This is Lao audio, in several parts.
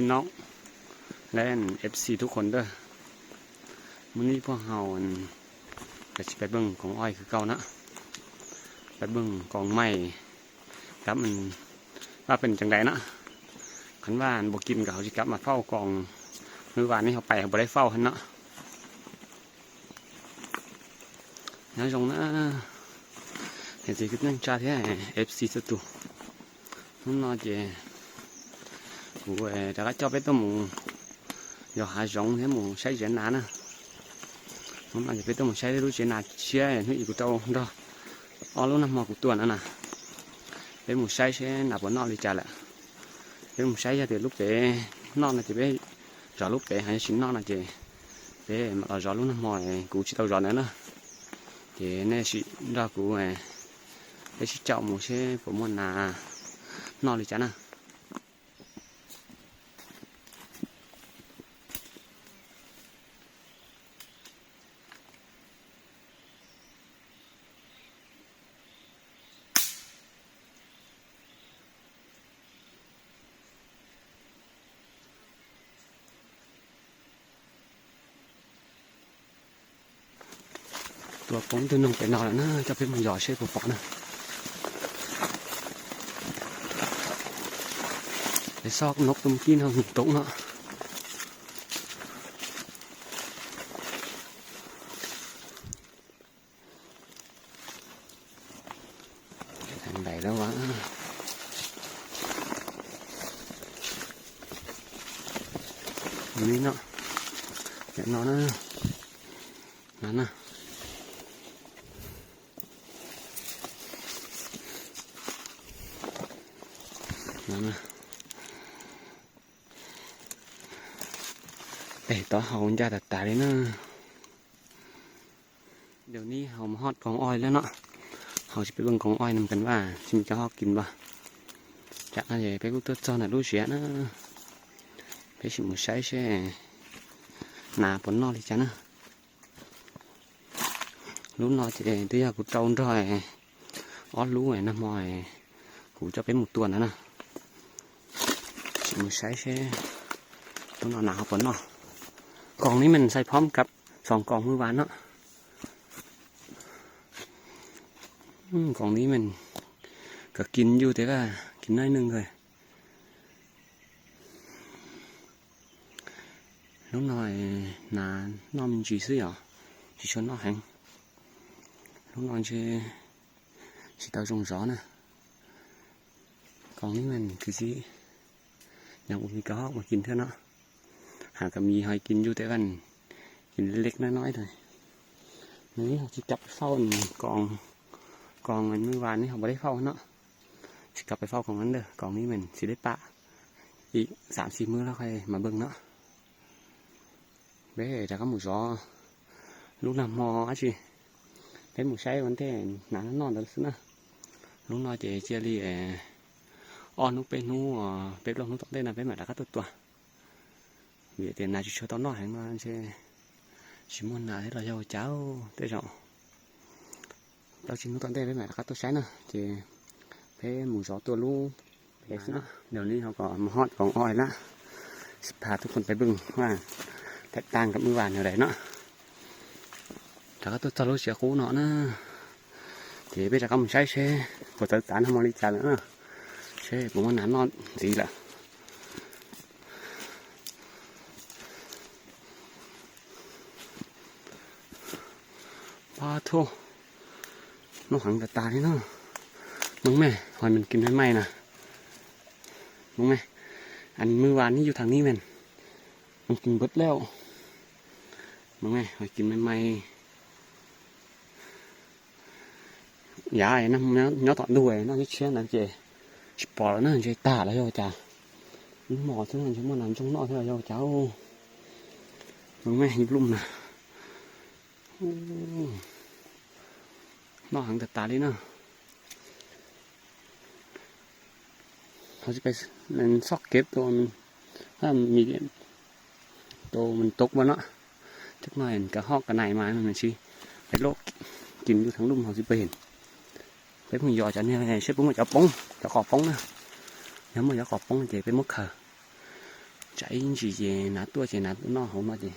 ພີ່ນ້ອງ ແລະ ອັນ ເອັຟຊີ ທຸກຄົນເດີ. ມື້ນີ້ພວກເຮົາ ອັນ ກະຊິໄປເບິ່ງກອງອ້ອຍຄືເກົ່ານະ, ໄປເບິ່ງກອງໄມ້ກັບ ອັນ ວ່າເປັນຈັ່ງໃດນະ. ຄັນວ່າ ອັນ ບໍ່ກິນ ກະເຮົາຊິກັບມາເຝົ້າກອງ ມື້ວານນີ້ເຮົາໄປ ເຮົາບໍ່ໄດ້ເຝົ້າຫັ້ນເນາະ. ຍາມຊົງນະ ເຫັນຊິຄືໜັງຈາແທ້ ເອັຟຊີ ສະຕູ. ໜ້ອຍເຈ ໂອ້ຍ ຕາກະເຈົ້າເປັດຕົວໝູ ຢໍຫາຈົງແທ້ໝູໄຊເຈນານະ. ໜ້ອຍເຈເປັດຕົວໝູໄຊໄດ້ຮູ້ເຈນາເຊຍ ເຫັນອີກກູເຕົາດອ ອໍ ລູກນຳໝໍກູຕົວນັ້ນນະ. ເປັດໝູໄຊເຊນາປະນອກລີຈາລະ. ເປັດໝູໄຊຈະເປັນລູກເປ ນອກນະເຈເປັດ ຈອດລູກເປ ຫາຊິນອກນະເຈ ເປມາລອຈອດລູກນຳໝໍ ເອ ກູຊິເຕົາຈອດແນ່ນະ. ເຈແນ່ຊິດອ ກູ ເອ ເປຊິເຈົ້າໝູເຊ ປະມວນນາ ນອກລີຈານະ. ຕົວປົງຕົວໜຶ່ງໄປນອນແລ້ວນະ ເຈົ້າເປັດໝູຢໍເຊໂປປອນະ. ໄປຊອກນົກຕົວກີ້ເຮົາ ຕົກເນາະ. ໄປທາງໃດແລ້ວວະ? ຢູ່ນີ້ເນາະ ແນ່ນອນນະ ນັ້ນນະ ນັ້ນນະ. ເອີ ຕອນເຮົາຢາກຕາຍເລີຍນະ. ດຽວນີ້ເຮົາມາຮອດກອງອ້ອຍແລ້ວເນາະ, ເຮົາຊິໄປເບິ່ງກອງອ້ອຍນຳກັນວ່າຊິມີກະຮອກກິນບໍ່. ຈາກນັ້ນເດ ໄປກູຕົວຈອນນະ ລູເຊຍນະ ໄປຊິໝູໄຊເຊ ໜາປອນນອກລີຈານະ. ລູກນ້ອຍເຈ ເດີຍາກູເຕົາດອຍ ອອດລູກໄອ້ນະໝໍຍ ກູຈະເປັນໝູຕົວນະນະ ຊິໝູໄຊເຊ ລູກນ້ອຍໜາເຮົາປອນເນາະ. ກອງນີ້ແມ່ນໃສ່ພ້ອມກັບສອງກອງມື້ວານເນາະ. ອືມ ກອງນີ້ແມ່ນກະກິນຢູ່ ແຕ່ວ່າກິນໜ້ອຍໜຶ່ງເລີຍ. ລຸງນ້ອຍໜາ ນ້ອງມັນຈີຊື້ຫວາ ຊິຊວນນ້ອງແຮງ ລຸງນ້ອຍຊິ ຊິເຕົ້າຊົງຊອນນະ. ກອງນີ້ແມ່ນຄືຊິ ຍັງບໍ່ມີກະຮອກມາກິນເທື່ອເນາະ. ຫາກະມີຫອຍກິນຢູ່ ແຕ່ວ່າກິນເລັກໆນ້ອຍໆເລີຍ. ມື້ນີ້ເຮົາຊິກັບໄປເຝົ້າກອງ ກອງອັນມື້ວານນີ້ເຮົາບໍ່ໄດ້ເຝົ້າຫັ້ນເນາະ. ຊິກັບໄປເຝົ້າກອງນັ້ນເດີ. ກອງນີ້ແມ່ນຊິໄດ້ປະອີກສາມສີ່ມື້ແລ້ວຄ່ອຍມາເບິ່ງເນາະ. ເບ້ ຈາກກັບໝູຊອ ລູກນຳໝໍອາຊີ ເປັນໝູໄຊວັນແທ້ ໜານອນເດີຊຸນນະ. ລຸງນ້ອຍເຈ ເຈຍລີ ເອ ອອນນຸເປັນໜູ ເປັບລົງນຸຕອນເດ້ນະ ເປັນໝາດາກະຕົວ ວຽເຕນາຊິໂຊຕອນນອກແຮງມາເຊ ຊິມ່ວນນາເຮັດລະເຍົາເຈົ້າເຕເຈົ້າ. ເຕົ້າຊິງໂນຕອນເດ້ໄປແມ່ນຄັບໂຕໄຊນະ ເຈ ເພໝູສອງຕົວລູເພນະ. ດຽວນີ້ເຮົາກໍມາຮອດກອງອ້ອຍລະ ຊິພາທຸກຄົນໄປເບິ່ງວ່າແຕກຕ່າງກັບມື້ວານແນວໃດເນາະ. ແຕ່ກໍຕົວຈະລົດເສຍຄູ່ເນາະນະ ເຈ ເພຈະກຳໃຊ້ເຊ ບໍ່ເຕີຕານທຳມະລິການລະເນາະ ເຊ ບໍ່ມານານອນດີລະ. ປາໂທ ນົກຫາງຕາຕານີ້ເນາະ. ເບິ່ງແມ້ ຫອຍມັນກິນໃໝ່ໆນະ ເບິ່ງແມ້. ອັນມື້ວານນີ້ຢູ່ທາງນີ້ແມ່ນມັນກິນເບິດແລ້ວ. ເບິ່ງແມ້ ຫອຍກິນໃໝ່ໆ. ຢາໄອ້ນຳເນາະ ຕອນດ້ວຍເນາະ ເຊຍນະເຈ ຊິປອລນະ ເຈ ຕາລະເຈົ້າຈາ ໝໍຊະນະ ມານຳຈົງເນາະເຈົ້າຈາ. ເບິ່ງແມ້ ຢູ່ລຸ່ມນະ ໂອ້ ເນາະ ຫາງຕາຕາລີເນາະ. ເຮົາຊິໄປ ອັນ ຊອກເກັບໂຕມັນ ຖ້າມີໂຕມັນຕົກບໍ່ເນາະ. ຈັກໜ້ອຍກະຮອກກະໄນມາ ມັນຊິໄປໂລກກິນຢູ່ທາງລຸ່ມ ເຮົາຊິໄປເຫັນ. ໄປເບິ່ງຢໍຈາກນີ້ ເຊປຸ້ງຈາປົງ ຈາຂໍປົງນະ ຍາມມື້ຈາຂໍປົງເຈ ໄປໝົກເຂົາ. Cháy gì về nã tua, về nã tua nó không nói gì.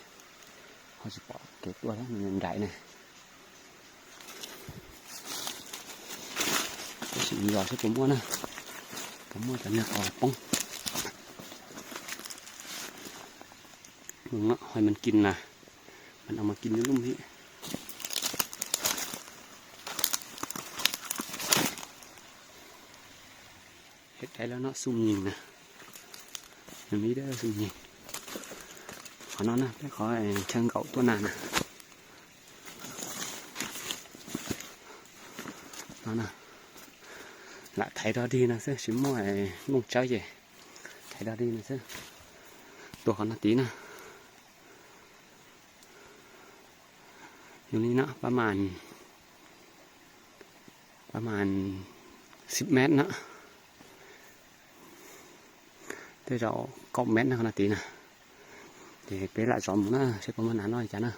Họ sẽ bỏ cái tua đó, mình đẩy này. Có sự dò sẽ có mua nè. Có mua cho nhà có bông. Mừng á, hỏi mình kín nè. Mình ăn mà kín vô lung hị. ເຮັດໄດ້ແລ້ວເນາະ ຊຸ່ມຍິງນະ ມັນມີເດີຊຸ່ມຍິງ. ຂໍນອນນະ ໄປຂໍໄອ້ເທິງເຂົາຕົວໜ້ານະ ນອນນະ. ລະໄຖດອກດີນະເຊີ ຊິມົ້ວໄອ້ມຸ້ງເຈົ້າເຢ ໄຖດອກດີນະເຊີ ຕົວຂອງນາຕີນະ. ຢູ່ນີ້ເນາະ ປະມານ ປະມານສິບແມັດເນາະ ແຕ່ເຈົ້າເກົ້າແມັດນະ ຂະໜາດຕີນະ ເດ ເປລະສອງໝູນນະ ເຊປະມານໜ້ອຍຈ້ານະ.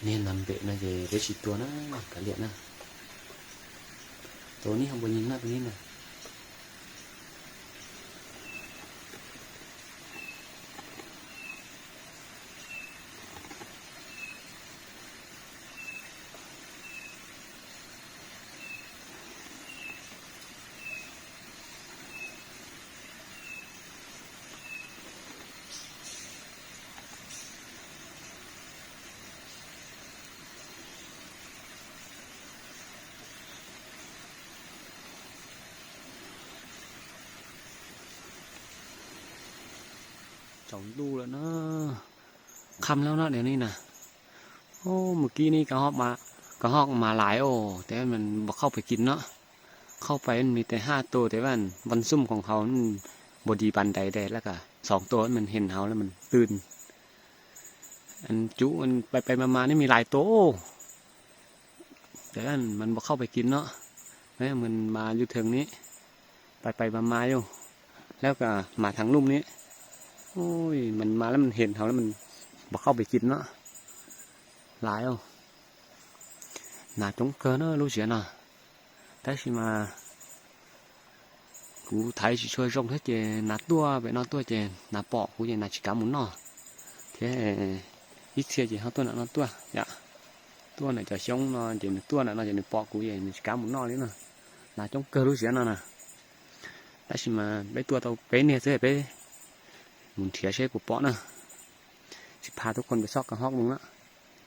Niên năm bệ nó về với chị tua nó cả liệt nó. Tôi ní không bao nhiêu nó tôi ní nè. Cháu lu lắm đó. ຄ່ຳແລ້ວເນາະ ດຽວນີ້ນະ. ໂອ້ ມື້ກີ້ນີ້ກະຮອກມາ ກະຮອກມາຫຼາຍ ໂອ້ ແຕ່ມັນບໍ່ເຂົ້າໄປກິນເນາະ. ເຂົ້າໄປມັນມີແຕ່ຫ້າໂຕ ແຕ່ວ່າອັນບ່ອນຊຸ່ມຂອງເຂົາມັນບໍ່ດີປານໃດເດ້ ແລ້ວກະສອງໂຕມັນເຫັນເຮົາແລ້ວມັນຕື່ນ. ອັນຈຸ ອັນໄປໆມາໆນີ້ມີຫຼາຍໂຕ ແຕ່ວ່າມັນບໍ່ເຂົ້າໄປກິນເນາະ. ແມ່ນມັນມາຢູ່ເທິງນີ້ ໄປໆມາໆຢູ່ ແລ້ວກໍມາທາງລຸ່ມນີ້. ໂອ້ຍ ມັນມາແລ້ວມັນເຫັນເຮົາແລ້ວມັນບໍ່ເຂົ້າໄປກິນເນາະ. ຫຼາຍເອົາ ໜາຈົງເກີນເນາະ ລູກເສຍເນາະ. ແຕ່ຊິມາ ກູໄຖຊິຊ່ວຍສົ່ງເທື່ອເຈ ໜາຕົວໄປນອນຕົວເຈ ໜາປອກກູເຈ ໜາຊິກຳໝູນເນາະ. ເທ ອີກເທື່ອເຈ ເຮົາຕົວນະນອນຕົວ ຢາ ໂຕ Tua nè, chó xyống nó, chó nè, tua nè, nó, chó nè, pọ cú, chó nè, cá mù no đi nó. Là chống cơ lũ xiển nó nè. Ta xì mà bé tua tao bé nè, xế bé. Mùn thiệt xế của pọ nè. Xì pha tụi con bé sóc cái hóc đúng đó.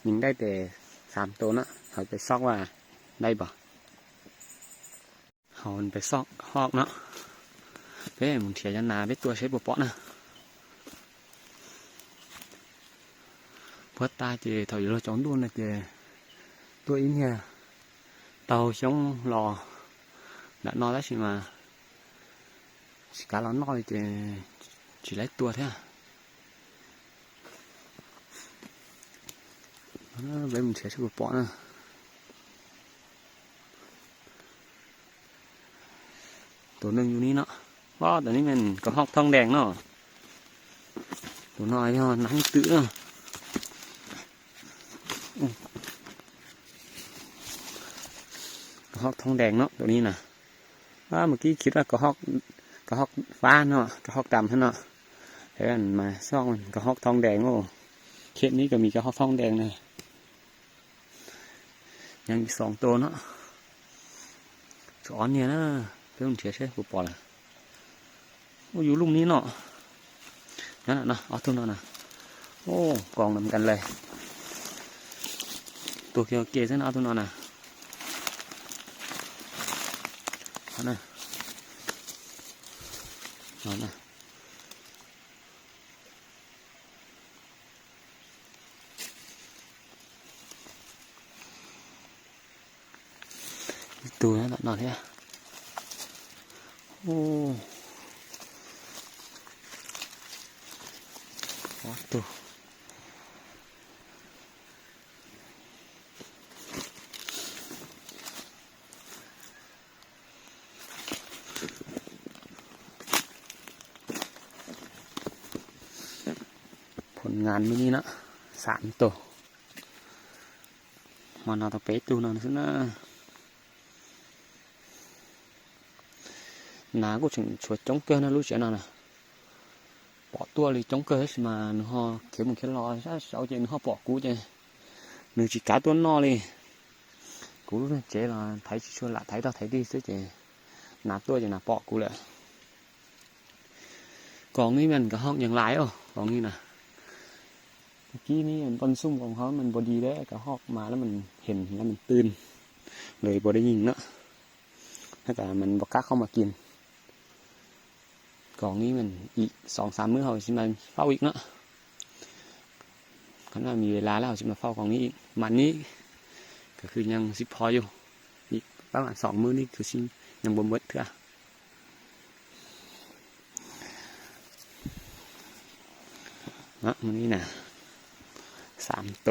Nhìn đây để sám tô nè. Hỏi bé sóc là đây bảo. ເຮົາໄປຊອກຮອກເນາະ ເອີ ມັນເຖຍຍານາໄປຕົວະໃສ່ບໍ່ເປາະນະ ເພື່ອຕາເຈເຖົ້າຢູ່ໂລຈອງດູນນະເຈ ຕົວອີເນຍ ເຕົາຊົງລໍ ດະນອລະຊິມາ ຊິກາລໍນອເຈ ຊິໄລ່ຕົວະແທ້. ເອີ ໄວ້ມັນເສຍຊື່ບໍ່ເປາະນະ ໂຕໜຶ່ງຢູ່ນີ້ເນາະ. ວ້າ ໂຕນີ້ແມ່ນກະຮອກທອງແດງເນາະ ໂຕນ້ອຍເນາະ ໜັງຕື້ເນາະ ກະຮອກທອງແດງເນາະ ໂຕນີ້ນະ. ອ້າ ເມື່ອກີ້ຄິດວ່າກະຮອກ ກະຮອກຟ້າເນາະ ກະຮອກດຳຫັ້ນເນາະ ແຕ່ວ່າມາຊອກມັນກະຮອກທອງແດງ. ໂອ້ ເຂດນີ້ກໍມີກະຮອກທອງແດງນະ ຍັງອີກສອງໂຕເນາະ ສະອອນເນຍນະ ເພິ່ນເສຍໃສ່ຜູ້ປອລະ. ໂອ້ ຢູ່ລຸ່ມນີ້ເນາະ ນັ້ນນະ ເອົາໂຕນັ້ນນະ. ໂອ້ ກອງນຳກັນເລີຍ ໂຕກຽວເກຊັ້ນ ເອົາໂຕນັ້ນນະ ເອົານະ ເອົານະ. ອີກໂຕນະ ນອນເທຍ ໂອ້ ໂອ້ໂຕ ຜົນງານມື້ນີ້ເນາະ ສາມໂຕ ມານອນຕະເປຕູນອນຊະນະ. ນາກູເຖິງຊວຍຈົ່ງເກີນນະ ລູກເສຍນອນນະ ເປາະຕົວະລີຈົ່ງເກີນຊິມາ ນືຮໍເຂັມເຂັນລໍຊະ ເອົາເຈນືຮໍເປາະກູເຈ ນືຊິກາຕົວະນອລລີ ກູເຈລະ ໄຖຊິຊວນລະ ໄຖຕໍ່ໄຖດີເສຍເຈ ນາຕົວະເຈ ນາເປາະກູແຫຼະ. ກອງນີ້ແມ່ນກະຮອກຍັງຫຼາຍ ໂອ້ ກອງນີ້ນະ. ເມື່ອກີ້ນີ້ອັນບ່ອນຊຸ່ມຂອງເຮົາມັນບໍ່ດີເດ້ ກະຮອກມາແລ້ວມັນເຫັນແລ້ວມັນຕື່ນ ເລີຍບໍ່ໄດ້ຍິງເນາະ ແລ້ວກະມັນບໍ່ກ້າເຂົ້າມາກິນ. ກອງນີ້ແມ່ນອີກສອງສາມມື້ເຮົາຊິມາເຝົ້າອີກເນາະ ຄັນວ່າມີເວລາແລ້ວເຮົາຊິມາເຝົ້າກອງນີ້ອີກ. ມັນນີ້ກະຄືຍັງຊິພໍຢູ່ ອີກປະມານສອງມື້ນີ້ຄືຊິຍັງບໍ່ໝົດເທື່ອ. ເນາະ ມື້ນີ້ນະ ສາມໂຕ